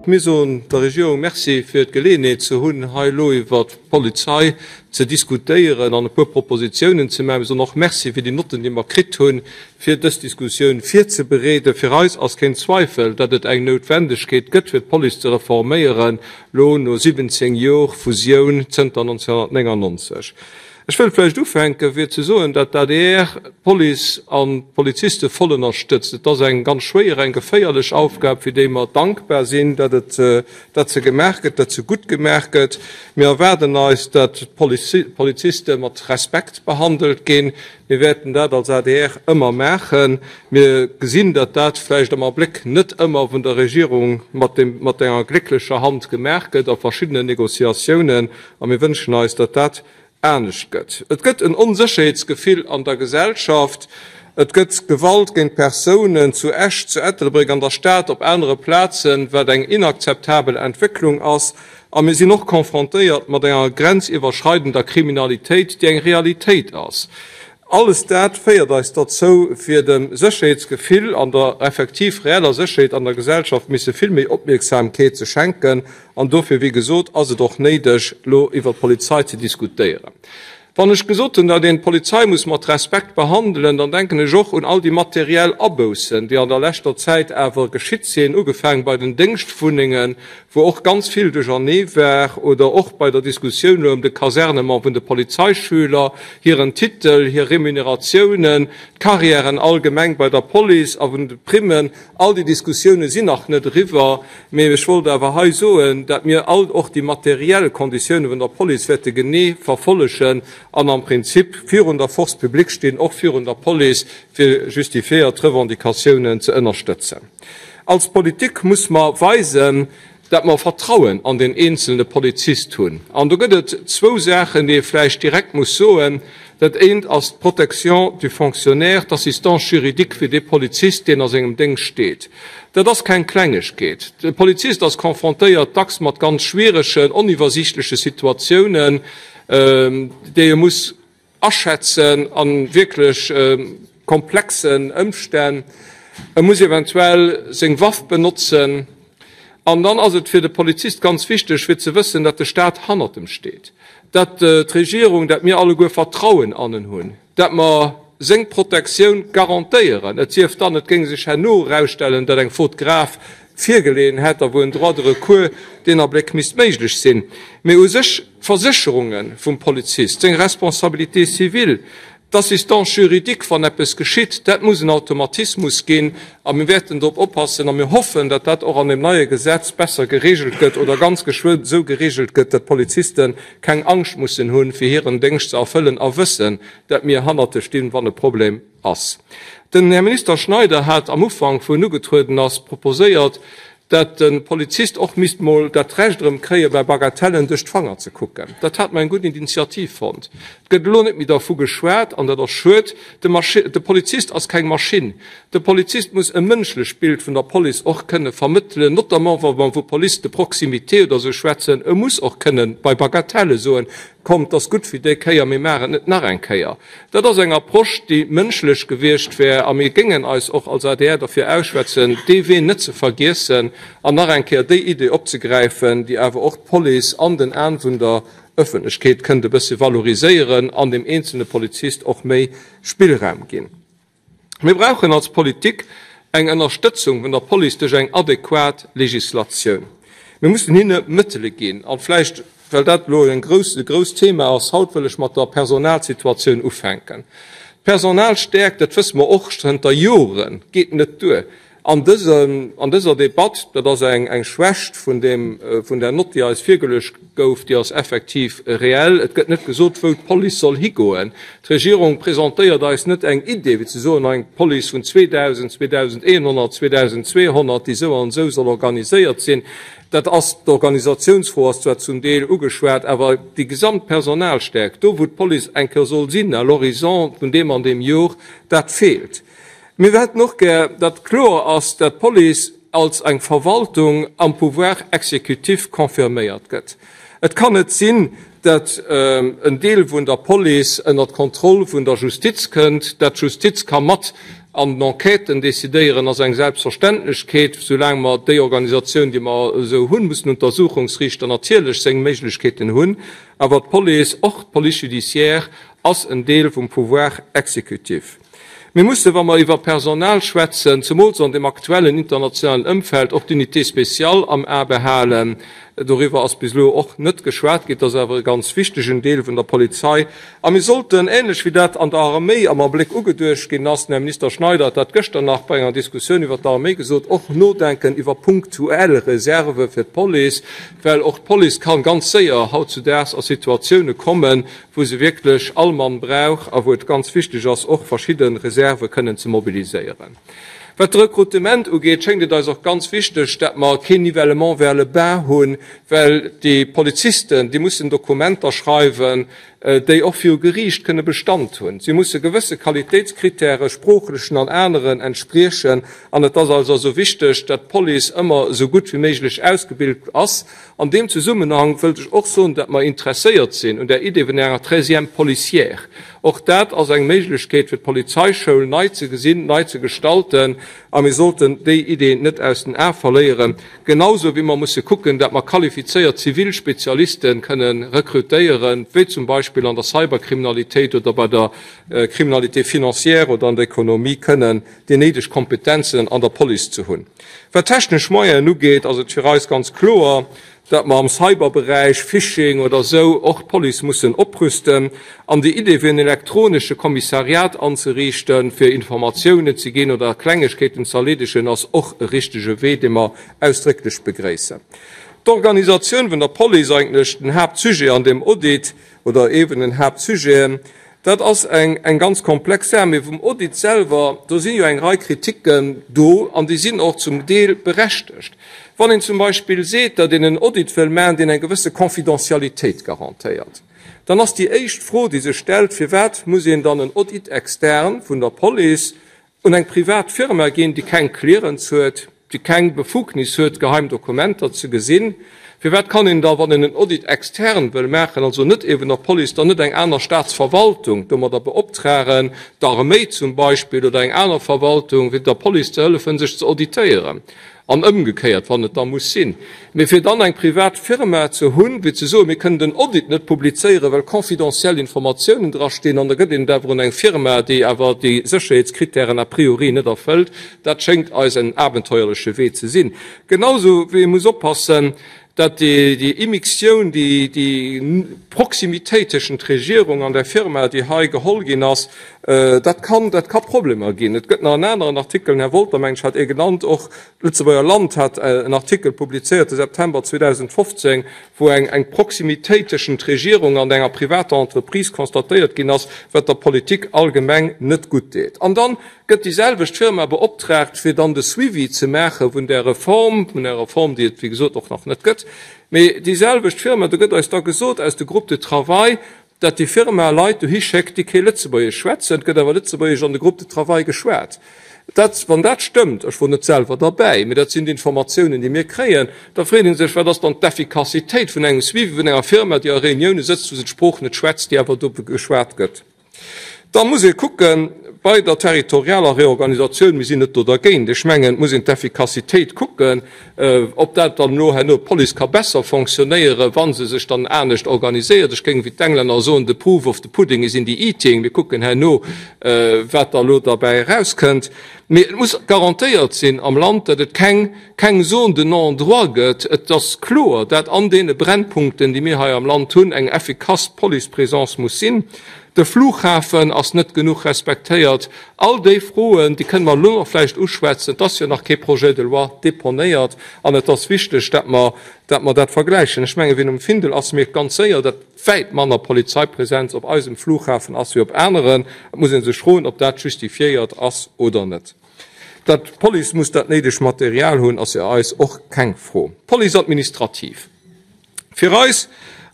Mir soen der Regierung Merci fir d'Geleeënheet ze hunn, hei elo iwwert d'Polizei ze diskutéieren an e puer Propositionen ze maachen. Mir soen och Merci fir déi Notten, déi mer kritt hunn, fir dës Diskussioun virzebereeden. Fir eis ass keen Zweifel, datt et eng Noutwendegkeet gëtt, fir d'Police ze reforméieren, elo no 17 Jor Fusioun zënter 1999. Ech wëll vläicht ufänken, fir ze soen, datt d'ADR d'Police an d'Poliziste voll ënnerstëtzt. Et ass eng ganz schwéier, eng geféierlech Aufgab, fir déi mer dankbar sinn, datt et, datt se gemaach gëtt, datt se gutt gemaach gëtt. Mir erwaarden eis, datt d'Poliziste mat Respekt behandelt ginn. Mir wäerten dat als adr ëmmer maachen. Mir gesinn, datt dat vläicht am Abléck net ëmmer vun der Regierung mat dem, mat enger glécklecher Hand gemaach gëtt a verschiddenen Négociatiounen. A mir wënschen eis, datt dat anescht gëtt. Et gëtt en Onsécherheetsgefill an der Gesellschaft. Et gëtt Gewalt géint Persounen zu Esch, zu Ettelbréck, an der Stad, op anere Plazen, wat eng inakzeptabel Entwécklung ass. A mir sinn och confrontéiert mat enger grenziwwerschreidender Kriminalitéit, déi eng Realitéit ass. Alles dat féiert eis derzou, fir dem Sécherheetsgefill an der effektiv reeller Sécherheet an der Gesellschaft misse vill méi Opmierksamkeet ze schenken. An dofir, wéi gesot, ass et och néideg, elo iwwert d'Polizei ze diskutéieren. Wann ech gesot hunn, datt een d'Polizei muss mat Respekt behandelen, dann denken ech och un all déi materiell Aboussen, déi an der leschter Zäit awer geschitt sinn, ugefaangen bei den Déngschtwunnengen, wou och ganz vill Duerchernee war, oder och bei der Diskussioun elo ëm de Kasernement vun de Polizeischüler, hiren Titel, hir Remuneratiounen, d'Carrièren allgemeng bei der Police a vun de Primmen. All déi Diskussioune sinn nach net eriwwer, mee ech wollt awer hei soen, dat mir all och déi materiell Konditioune vun der Police wäerte genee verfollegen an am Prinzip virun der Force publique stinn, och virun der Police, fir justifiéiert Revendicatiounen ze ënnerstëtzen. Als Politik muss mer weisen, dat mer Vertrauen an den eenzelne Polizist hunn. An do gëtt et zwou Saachen, déi ee vläicht direkt muss soen. Dat eent ass d'Protection du fonctionnaire, d'Assistance juridique fir dee Polizist, deen a sengem Déngscht steet. Dat ass keng Klengegkeet. De Polizist ass confrontéiert dacks mat ganz schwieregen, oniwwersiichtleche Situatiounen, déi e muss aschätzen a wierklech komplexen Ëmstänn. E muss eventuell seng Waff benotzen. An dann ass et fir de Polizist ganz wichteg, fir ze wëssen, datt de Staat hannert em steet, datt d'Regierung, datt mir alleguer Vertrauen an en hunn, datt mer seng Protektioun garantéieren, et sief dann, et géing sech herno erausstellen, datt eng Faute grave virgeleeën hätt a wou en Droit de recours deen Abléck misst méiglech sinn. Mee u sech d'Versécherunge vum Polizist, seng Responsabilité civile, d'Assistance juridique, wann eppes geschitt, dat muss en Automatismus ginn. A mir wäerten drop oppassen a mir hoffen, datt dat och an deem neie Gesetz besser geregelt gëtt oder ganz geschwënn esou geregelt gëtt, datt d'Poliziste keng Angscht mussen hunn, fir hiren Déngscht ze erfëllen a wëssen, datt mir hannert e stinn, wann e Problem ass. Den Här Minister Schneider hat am Ufank, wou en ugetrueden ass, proposéiert, dat de Polizist och misst mol dat Recht erëm kréie bei Bagatellen duerch d'Fanger ze kucken. Dat hat mer eng gutt Initiativ fonnt. Et gëtt elo net méi dervu geschwat, an dat ass schued. De De Polizist ass keng Maschinn. De Polizist muss e mënschlecht Bild vun der Police och kënne vermëttelen, notamment wa mer vu Police de proximité oder esou schwätzen. E muss och kënnen bei Bagatelle soen, Kommt, 't ass gutt fir déi Kéier, mir maachen et net nach eng Kéier. Dat ass eng Approche, déi mënschlech gewiescht wär, a mir géingen eis och als adr derfir ausschwätzen, dee Wee net ze vergiessen an nach eng Kéier déi Idee opzegräifen, déi awer och d'Police an den Aen vun der Ëffentlechkeet kënnt e bësse valoriséieren an dem eenzelne Polizist och méi Spillraum ginn. Mir brauchen als Politik eng Ënnerstëtzung vun der Police duerch eng adequat Legislatioun. Mir mussen hinne Mëttele ginn. An vläicht, well dat elo e grousst Thema ass haut, wëll ech mat der Personalsituatioun ufänken. D'Personalstärkt, dat wësse mer och zënter Joren, geet net duer. An dësem, an dëser Debatt, dat ass eng, eng Schwächt vun deem, vun där Nott, déi eis virgeluecht gouf, déi ass effektiv reell, et gëtt net gesot, wou d'Police soll higoen. D'Regierung presentéiert eis net eng Idee, wéi ze soen, eng Police vun 2.000, 2.100, 2.200, déi esou an esou soll organiséiert sinn. Dat ass, d'Organisatiounsfro ass zwar zum Deel ugeschwat, awer déi gesamt Personalstärkt, do wou d'Police eng Kéier soll sinn à l'horizon vun deem an deem Jor, dat feelt. Mir hätten och gär, datt kloer ass, datt d'Police als eng Verwaltung am Pouvoir exécutif confirméiert gëtt. Et kann net sinn, dat en Deel vun der Police ënner d'Kontroll vun der Justiz kënnt, dat d'Justiz ka mat an den Enquêten decidéieren, ass eng Selbstverständlechkeet. Soulaang mer déi Organisatioun, déi mer esou hunn, muss den Untersuchungsriichter natierlech seng Méiglechkeeten hunn. Awer d'Police, och d'Police judiciaire, ass en Deel vum Pouvoir exécutif. Mir mussen, wa mer iwwer Personal schwätzen, zemools an deem aktuellen internationalen Ëmfeld, och d'Unité spéciale am A behalen. Doriwwer ass bis elo och net geschwat ginn. Et ass awer e ganz wichtegen Deel vun der Polizei. A mir sollten, ähnlech wéi dat an der Arméi am Abléck ugeduecht ginn ass, den Här Minister Schneider hat dat gëschter nach bei enger Diskussioun iwwer d'Arméi gesot, och nodenken iwwer punktuell Reserve fir d'Police, well och d'Police kann ganz séier hautzudaags a Situatioune kommen, wou se wierklech all Mann brauch a wou et ganz wichteg ass, och verschidde Reserve kënnen ze mobiliséieren. Wat de Rekrutement ugeet, schéngt et eis och ganz wichteg, dat mer keen Nivellement vers le bas hunn, well déi Polizisten, déi mussen Dokumenter schreiwen, déi och viru Geriicht kënne Bestand hunn. Si musse gewësse Qualitéitskritäre, sproochlechen an aneren, entspriechen. An et ass eis also wichteg, dat d'Police ëmmer esou gutt wéi méiglech ausgebilt ass. An deem Zesummenhang wëllt ech och soen, dat mer interesséiert sinn un der Idee vun enger Treizième policière. Och dat ass eng Méiglechkeet, fir d'Polizeischoul nei ze gesinn, nei ze gestalten, a mir sollten déi Idee net aus den Ae verléieren, genausou wéi mer musse kucken, dat mer qualifizéiert zivil Spezialiste kënnen rekrutéieren, wéi zum Beispill an der Cyberkriminalitéit oder bei der Criminalité financière oder an der Ekonomie kënnen déi néideg Kompetenzen an der Police ze hunn. Wat technesch Moyenen ugeet, ass et fir eis ganz kloer, datt mer am Cyberberäich, Phishing oder esou, och d'Police mussen oprüsten. An déi Idee fir en elektronesche Kommissariat anzeriichten, fir Informatiounen ze ginn oder Klengegkeeten ze erleedegen, ass och e richtege Wee, dee mer ausdrécklech begréissen. D'Organisatioun vun der Police, eigentlech den Haaptsujet an deem Audit, oder ee vun den Haaptsujeten, dat ass eng eng ganz komplex Saach. Mee vum Audit selwer, do si jo eng Rei Kriticken do an déi sinn och zum Deel berechtegt. Wann een zum Beispill seet, datt een en Audit wëll maachen, deen eng gewësse Confidentialitéit garantéiert, dann ass déi éischt Fro, déi sech stellt, Firwat muss een dann en Audit externe vun der Police un eng privat Firma ginn, déi keng Clearance huet, déi keng Befugnis huet, geheim Dokumenter ze gesinn. Firwat kann een da, wann een en Audit extern wëll maachen, also net eeben der Police, dann net eng aner Staatsverwaltung domadder beoptragen, d'Arméi zum Beispill oder eng aner Verwaltung, fir der Police ze hëllefen, sech ze auditéieren? An ëmgekéiert, wann et da muss sinn. Mee fir dann eng privat Firma ze hunn, fir ze soen, mir kënnen den Audit net publizéieren, well confidentiel Informatiounen drastinn, an da gëtt een et awer un eng Firma, déi awer déi Sécherheetskritären a priori net erfëllt, dat schéngt eis en abenteuerleche Wee ze sinn. Genausou wéi ee muss oppassen, dat déi Immixtioun, déi Proximitéit tëschent Regierung an der Firma, déi hei geholl ginn ass, dat kann, dat ka Problemer ginn. Et gëtt nach en aneren Artikel, den Här Wolter, meng ech, hat ee genannt, och d'Lëtzebuerger Land hat en Artikel publizéiert de September 2015, wou eng eng Proximitéit tëschent Regierung an enger privater Entreprise constatéiert ginn ass, wat der Politik allgemeng net gutt deet. An dann gëtt déi selwecht Firma beoptraagt, fir dann de Suivi ze maache vun där Reform, vun där Reform, déi et, wéi gesot, och nach net gëtt. Mee déi selwecht Firma, do gëtt eis da gesot aus de Groupes de travail, datt déi Firma Leit dohi schéckt, déi kee Lëtzebuergesch schwätzen. Et gëtt awer Lëtzebuergesch an de Groupes de travail geschwat. Dat, wann dat stëmmt, ech wor net selwer derbäi, mee dat sinn d'Informatiounen, déi mir kréien, da freet ee sech, Wat ass dann d'Effikassitéit vun engem Suivi vun enger Firma, déi a Reunioune sëtzt, wou se d'Sprooch net schwätzt, déi awer do geschwat gëtt? Da muss ee kucke bei der territorialer Reorganisatioun, mir sinn net do dergéint, ech mengen, et muss een d'Effikassitéit kucken, ob dat dann elo herno d'Police ka besser fonctionnéieren, wa se sech dann anescht organiséiert. Ech géing wéi d'Englänner soen, the proof of the pudding is in the eating. Mir kucken herno, wat da elo derbäi erauskënnt. Mee et muss garantéiert sinn am Land, datt et keng keng Zone de non-droit gëtt. Et ass kloer, dat an deene Brennpunkten, déi mir hei am Land hunn, eng effikass Policeprésence muss sinn. De Flughafen ass net genuch respektéiert. All déi Froen, déi kënne mer elo nach vläicht uschwätzen. Et ass jo nach kee Projet de loi deponéiert an et ass wichteg, dat mer, dat mer dat vergläichen. Ech mengen, wien um Findel ass, mierkt ganz séier, dat wäit manner Polizeipräsenz op eisem Flughafen ass wéi op aneren. Et muss ee sech froen, ob dat justifiéiert ass oder net. Datt d'Police muss dat néideg Material hunn, ass fir eis och keng Fro. D'Police administrative. Fir eis.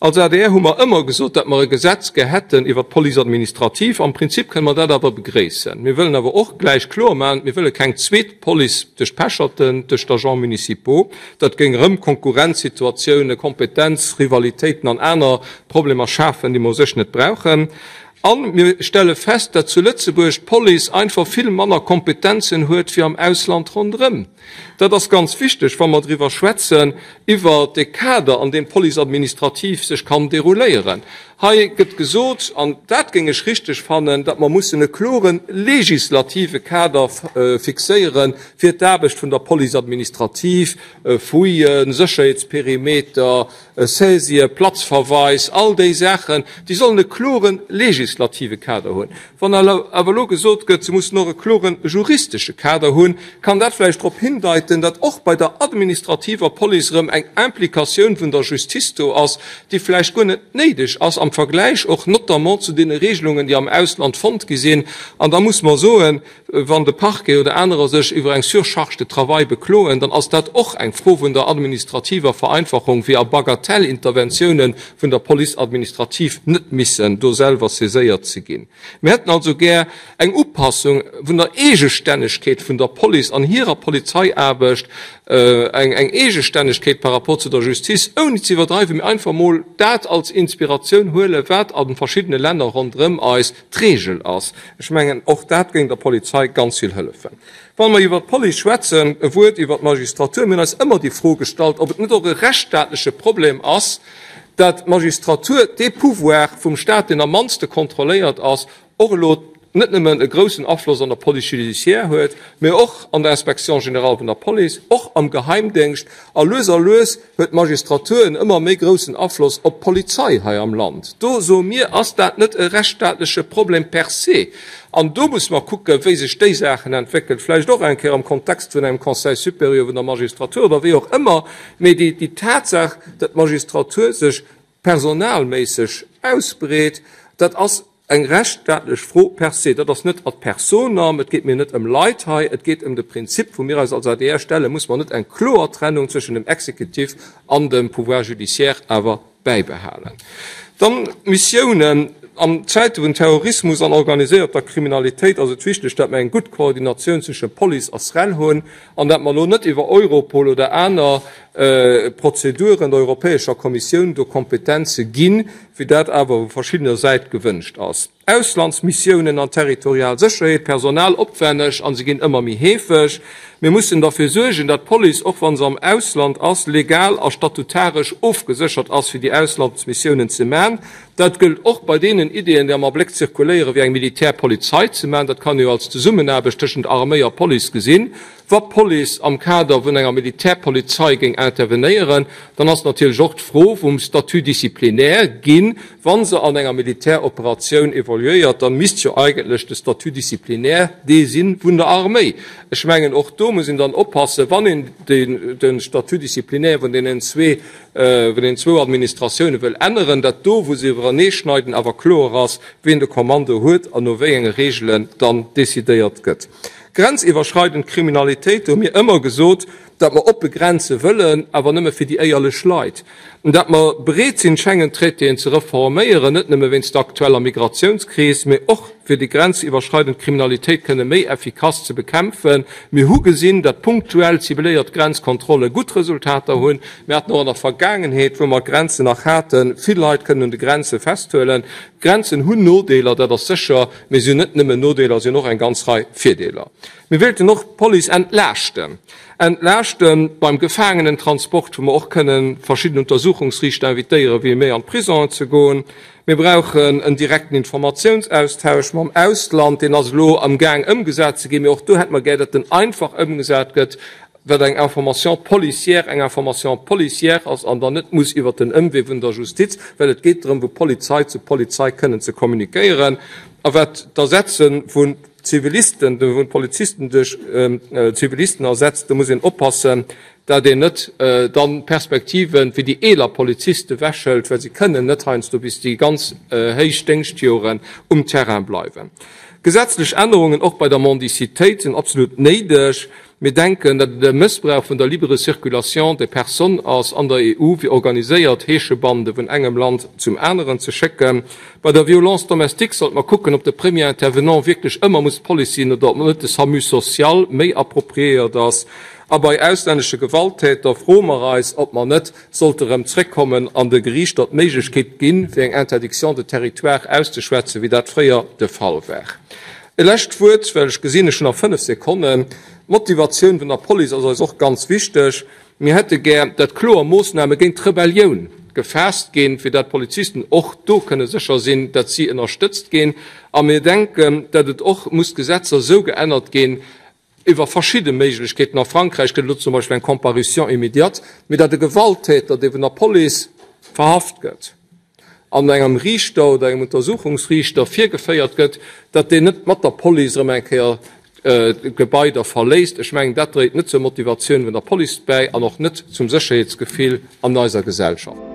Als adr hu mer ëmmer gesot, datt mer e Gesetz gär hätten iwwert d'Police administrative. Am Prinzip kënne mer dat awer begréissen. Mir wëllen awer och gläich kloermaachen, Mir wëlle keng zweet Police duerch d'Pecherten, duerch d'Agents municipaux. Dat géing erëm Konkurrenzsituatiounen, Kompetenzrivalitéiten an aner Problemer schafen, déi mer u sech net brauchen. A mir stelle fest, datt zu Lëtzebuerg d'Police einfach vill manner Kompetenzen huet wéi am Ausland ronderëm. Dat ass ganz wichteg, wa mer driwwer schwätzen, iwwer de Kader, an deem d'Police administrative sech kann derouléieren. Hei gëtt gesot, an dat géing ech richteg fannen, datt mer mussen e klore legislative Kader fixéiere fir d'Aarbecht vun der Police administrative, Fouillen, Sécherheetsperimeter, Saisien, Platzverweis, all déi Saachen, déi sollen e klore legislative Kader hunn. Wann awer elo gesot gëtt, se mussen och e klore juristesche Kader hunn, kann dat vläicht drop hindeiten, datt och bei der administrativer Police erëm eng Implikatioun vun der Justice do ass, déi vläicht guer net néideg ass am Vergläich och notamment zu deene Regelungen, déi am Ausland fonnt gi sinn. An da muss mer soen, Wann de Parquet oder anerer sech iwwer eng Surcharge de travail bekloen, dann ass dat och eng Fro vun der administrativer Vereinfachung, fir a Bagatellinterventiounen vun der Police administrative net missen do selwer saiséiert ze ginn. Mir hätten also gär eng Upassung vun der Eegestännegkeet vun der Police an hirer Polizeiaarbecht, eng Eegestännegkeet par rapport zu der Justice, ouni ze iwwerdreiwen, mee einfach emol dat als Inspiratioun huelen, wat a verschiddene Länner ronderëm eis d'Regel ass. Ech mengen, och dat géing der Polizei ganz vill hëllefen. Wa mer iwwert d'Police schwätzen, e Wuert iwwert d'Magistratur. Mir hunn eis ëmmer déi Fro gestallt, ob et net och e rechtsstaatleche Problem ass, dat d'Magistratur, dee Pouvoir vum Stat, deen am mannste kontrolléiert ass, och elo net nëmmen e groussen Afloss an der Police judiciaire huet, mä och an der Inspection générale vun der Police, och am Geheimdéngscht. A lues a lues huet d'Magistratur en ëmmer méi groussen Afloss op d'Polizei hei am Land. Do soe mir, ass dat net e rechtsstaatleche Problem per se? An do musse mer kucken, wéi sech déi Saachen entwéckelt, vläicht och eng Kéier am Kontext vun engem Conseil supérieur vun der Magistratur oder wéi och ëmmer. Mee déi Tatsaach, datt d'Magistratur sech personalméisseg ausbreet, dat ass eng rechtsstaatlech Fro per se. Dat ass net ad personam, et geet mir net ëm Leit hei, et geet ëm de Prinzip, wou mir eis als adr stellen, Muss mer net eng kloer Trennung zwëschen dem Exécutif an dem Pouvoir judiciaire awer bäibehalen? Dann d'Missiounen. An Zäite vun Terrorismus an organiséierter Kriminalitéit ass et wichteg, dat mer eng gutt Koordinatioun zwësche Police a SREL hunn an dat mer elo net iwwer Europol oder aner Prozeduren der Europäescher Kommissioun do Kompetenze ginn, wéi dat awer vu verschiddener Säit gewënscht ass. Auslandsmissiounen an territorial Sécherheet, personalopwänneg an se ginn ëmmer méi heefeg. Mir mussen derfir suergen, dat d'Police, och wa se am Ausland ass, legal a statutaresch ofgeséchert ass, fir déi Auslandsmissiounen ze man. Dat gëllt och bei deenen Ideeën, déi am Abléck zirkuléieren, wéi eng Militärpolizei ze man. Dat kann ee jo als Zesummenaarbecht tëschent Arméi a Police gesinn. Wa d'Police am Kader vun enger Militärpolizei géing intervenéieren, dann ass natierlech och d'Fro vum Statut disciplinaire ginn. Wa se an enger Militäroperatioun evoluéiert, da misst jo eigentlech de Statut disciplinaire dee si vun der Arméi. Ech mengen, och do muss een dann oppassen, wann een de Statut disciplinaire vun deenen zwee, vun deenen zwou Administratioune wëll änneren, datt do, wou se iwwereneeschneiden, awer kloer ass, wien de Kommando huet an no wéi enge Reegelen dann decidéiert gëtt. Grenziwwerschreidend Kriminalitéit, do hu mir ëmmer gesot, datt mer oppe Grenze wëllen, awer nëmme fir déi éierlech Leit. Datt mer bereet sinn, d'Schengen-Traitéen ze reforméieren, net nëmme wéinst der aktueller Migratiounskris, mee och fir déi grenziwwerschreidend Kriminalitéit kënne méi effikass ze bekämpfen. Mir hu gesinn, datt punktuell cibléiert Grenzkontrolle gutt Resultater hunn. Mir haten och an der Vergaangenheet, wou mer d'Grenzen nach haten, vill Leit kënnen un de Grenze festhuelen. D'Grenzen hunn Nodeeler, dat ass sécher. Mee si hunn net nëmmen Nodeeler, si hunn och eng ganz Rei Virdeeler. Mir wéilten och d'Police entlaaschten. Entlaaschte beim Gefaangenentransport, wou mer och kënnen verschidden Untersuchungsriichter invitéieren, fir méi an d'Prisonen ze goen. Mir brauchen en direkten Informatiounsaustausch mam Ausland. Deen ass elo amgaang ëmgesat ze ginn, mee och do hätte mer gär, datt en einfach ëmgesat gëtt. wat eng Information policière eng Information policière ass an dann net muss iwwert den Ëmwee vun der Justiz, well et geet drëm, vu Polizei zu Polizei kënnen ze kommunikéieren. A wat d'Ersetze vun Zivilisten, vun Polizisten duerch Zivilisten ersetzt, do muss een oppassen, dat een net dann d'Perspektive fir déi eeler Poliziste wechhëlt, well se kënnen net heiansdo bis déi ganz héich Déngschtjoren um Terrain bleiwen. Gesetzlech Ännerungen och bei der Mendicitéit sinn absolut néideg. Mir denken, datt et e Mëssbrauch vun der libre circulation des personnes ass an der EU, fir organiséiert Heeschebande vun engem Land zum aneren ze schécken. Bei der Violence domestique sollte mer kucken, ob de Premier intervenant wierklech ëmmer muss d'Police sinn oder ob net de SAMU social méi appropriéiert ass. A bei auslännesche Gewalttäter froe mer eis, ob mer net sollte erëm zréckkommen an de Geriichter d'Méiglechkeet ginn, fir eng Interdiction de territoire auszeschwätzen, wéi dat fréier de Fall war. E lescht Wuert, well ech gesinn, ech hunn nach fënnf Sekonnen. D'Motivatioun vun der Police ass eis och ganz wichteg. Mir hätte gär, datt kloer Moossname géint d'Rebellioun gefaasst ginn, fir datt d'Polizisten och do kënne sécher sinn, datt si ënnerstëtzt ginn. A mir denken, datt et och muss d'Gesetzer esou geännert ginn, iwwer verschidde Méiglechkeeten, a Frankräich gëtt elo zum Beispill eng Comparution immédiate, mee datt e Gewalttäter, dee vun der Police verhaft gëtt an engem Riichter oder engem Untersuchungsriichter virgeféiert gëtt, datt deen net mat der Police erëm eng Kéier d'Gebai da verléisst. Ech mengen, dat dréit net zur Motivatioun vun der Police bäi an och net zum Sécherheetsgefill an eiser Gesellschaft.